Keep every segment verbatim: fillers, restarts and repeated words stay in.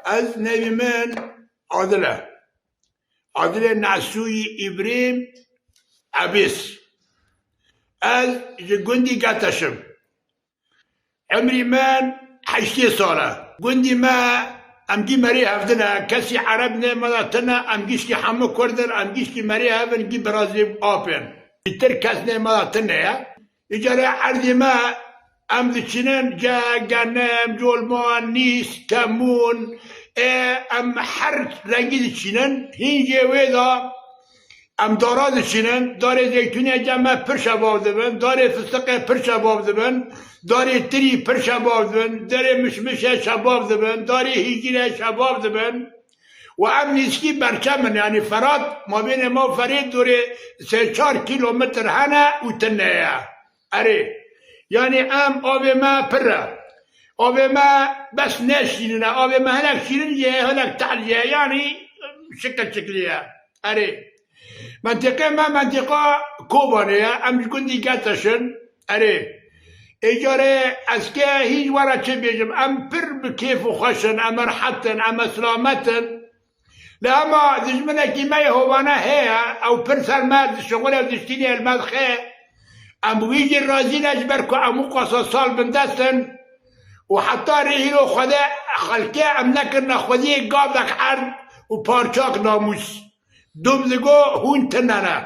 Ez nevî min Adil e. Adilê Nesûyî Îbrîm Ebîs. Ez ji gundî Geteş im. Emrî min heştê sal e. Gundî me, em gî merê hev din e. Kesî Ereb nê me de tune, em gişkî hemû Kurd in, em gişkî merê hev in, gî birazî ap in. Îtir kes nê me de tune ye. Îcarê erdî me em diçînin, ce, genim, colman, nîs, kemûn, ê, em her rengî diçînin. Hîn jê wê de em dara diçînin. Darê zeytûnê ce me pir şebav dibin, darê fistiqê pir şebav dibin, darê tirî pir şebav dibin, darê mişmişê şebav dibin, darê hîjîrê şebav dibin. Û em nîskî berçem in, yanî Ferat, mabênê me û Ferê dorê sê çar kîlometr hene û tune ye. Erê. Yanî em avê me pir e. Avê me bes ne şîrin e. Avê me hinek şîrin jî ye, hinek tehl jî ye. Yanî şikil şiklî ye. Erê. Mentiqê me mentiqa Kobanê ye. Em ji gundî Geteş in. Erê. Êcarê ez kê hîn ji we re çi bêjim? Em pir bi kêf û xweş in. Em rehet in. Em silamet in. Lê hema dijminekî me yê hovane heye, ew pir ser me dişixule û diştînê li me dixe. Em bi wî jî razî ne, ji ber ku em wisa sal bindest in û heta rê hîro Xwedê xelkê em nekirine xwediyê gavek erd û parçak namûs. Dûm digo hûn tune ne.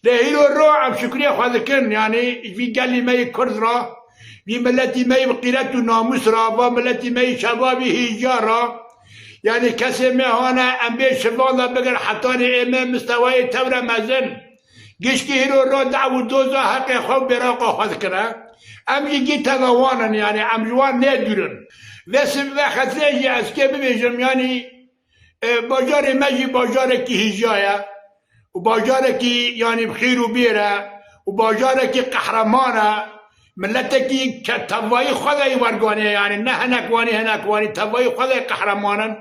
Lê hîro ro em şukriyê xwe dikin, yanî ji vî gelî me yê Kurd re, vî miletî me yê bi qîret û namûs re, va miletî me yê şebabî hêja re, yanî kesê me hane em bê şivan de bigir hetanî ê me mistewayê tewre mezin. Gişkî hîro ro dav û doza heqê xwe û bêraqa xwe dikine. Em jî gî teva wan in, yanî em ji wan nê dûr in. Vê siv-, vê xetirê jî ez kê bibêjim, yanî E, bajarê me jî bajarekî hêja ye û bajarekî, yanî bi xêr û bêr e û bajarekî qehreman e. Miletekî ke tevayî xwe de yê werganê ye, yanî ne hinek wanî, hinek wanî, tevayî xwe de yê qehreman in.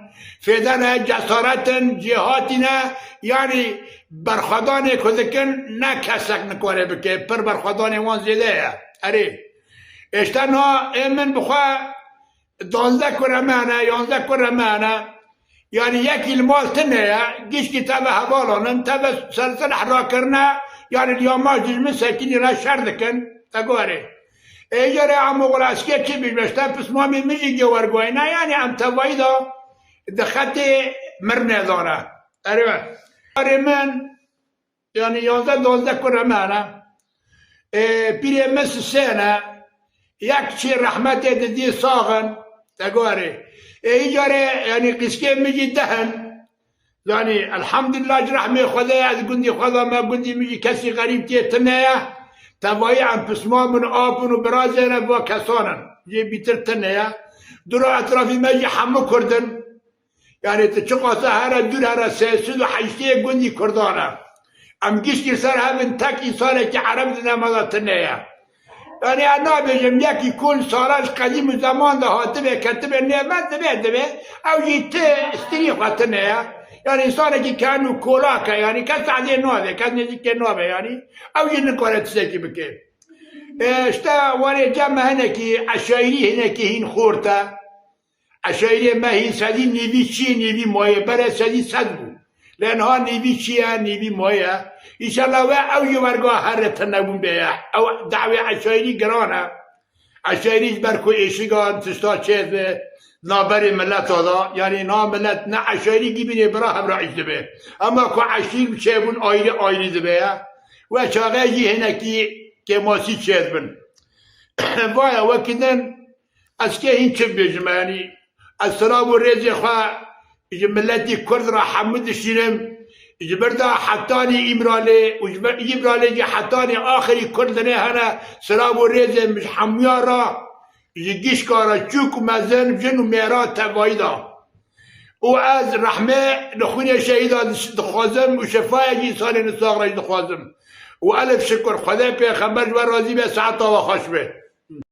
Fêde ne, cesaret in, cêhatî ne, yanî berxwedanê ku dikin ne kesek nikare bike, pir berxwedanê wan zêde ye. Erê, êşte niha ê min bi xwe Danzdeh kurê me hene, yanzdeh kurê me hene. Yanî yekî li mal tune ye, gişkî teve hevalan in, teve ser sileh rakirine, yanî li yamaç dijmin sekinî re şer dikin, te gorê. Ê, îcarê em oxir eskê çi bî, işte pismamê min jî gê wergoyne, yanî em tevayî de di xetê mirnê de ne. Erê, kurê min, Yanî yanzdeh danzdeh kurê me hene. Ê, pîrê min sisê ne. Yek çê rehmetê didî sax in. Te gorê. Ê, îcarê, yanî qîskê min jî deh in. Yanî, elhamdulillah, ji rehmê Xwedê, ez gundî xwe de me, gundî min jî kesî xerîb tê tune ye. Tevayî em pismam in, ap in û birazê ne va kesan in. Jê bîtir tune ye. Dûra etrafî me jî hemû Kurd in. Yanî tu çiqasa here dûr here sê sed û heştê gundî Kurdan e. Em giştî ser hev in, tek însanekî Ereb di nema de tune ye. Yanî ez nabêjim yekî ku li sala ji qedîm û zeman de hatibe ketibe nêve dibe dibe, ew jî ti stirî xwe tune ye. Yanî însanekî ke eno kolak e, yanî kes tehdê nabe, kes nêzîkê nabe yanî. Ew jî nikare tiştekî bike. E, işte warê cem me hinekî eşayirî hinekî hîn xort e. Eşayirê me hîn sedî nîvî çi ye, nîvî maye. Berê sedî sed bû. Lê niha nîvî çi ye, nîvî maye. Înşallah we ew jî werga here tinebûn bê ye. Ew dawê eşayirî giran e. Eşayirî ji ber ku êşigan tişta çêdibe navberê mileta de. Yanî niha milet ne eşayirî gîbînê bira hev re îş dibe. Ema ku eşîr çêbûn ayrî ayrî dibe ye. We çaxê jî hinekî kêmasî çêdibin. Vaya wekî din Ez kê hîn çi bibêjim, yanî ez silav û rêzê xwe ji miletî Kurd re hemû dişînim. Ji vir de hetanî Îmralê û ji vir Îmralê jî hetanî axirî Kurd dinê hene, silav û rêzê min ji hemûyan re, ji gişka re, çûk û mezin, jin û mêra tevayî de. Û ez rehmê li xwînê şehîdan diş-, dixwazim û şefayekî însanên sax re jî dixwazim. Û elif şikur Xwedê pêxember ji we razî be, saeta we xweş be.